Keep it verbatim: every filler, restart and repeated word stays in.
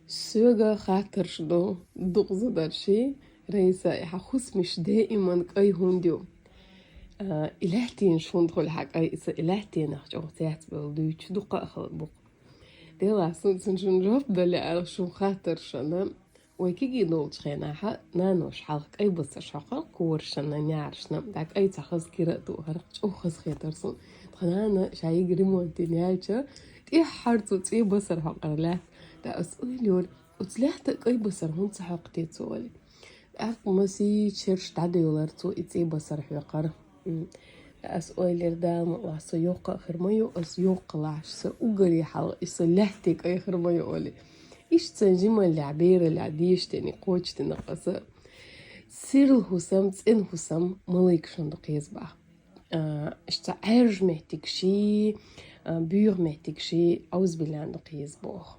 Соьга хаттарш ду дукъза дарши, Раиса, хьа хӀусамаш даиман кӀай хӀунда ю? А, и лаьттанаш хӀунда хул хьа кӀай, иза и лаьттанах чӀогӀа цецбевлла дуьйцуш дукха а хала бу-кх. Делахь, сона цунна шун жоп дала аьлла шун хаттаршна, вай кегий долчу хенахь наноша хьалха кӀай басарш хьокхура корашна, наьрашна, тӀаккха кӀай цхьа хаза кира а тухура, чӀогӀа хаза хетара суна. Тхан нана ша йига ремонт дина яьлча, тӀаьххьара цо цӀен басар хьокхура лаьтта. ТӀаккха ас ойла йора, оцу лаьтта кӀай басар хӀунда ца хьокху те цо, олий. ТӀаккха масийттаза шераш дӀадевлира цо и цӀен басар хьокхура. М. Ас ойла йора, Дала мукъалахь, со йоккха а хир ма ю, ас йоккхалахь, сан уггаре хьалха и сан лаьтта кӀай хир ма ю, олий. Иштта сан жималлехь, бераллехь дешдениг кхочушдина аса. Сирла хӀусам, цӀена хӀусам малайкашна дукха еза боху. А, иштта Ӏаьржа меттигаши, а, буьйха меттигаши, аузубилла, дукха еза боху.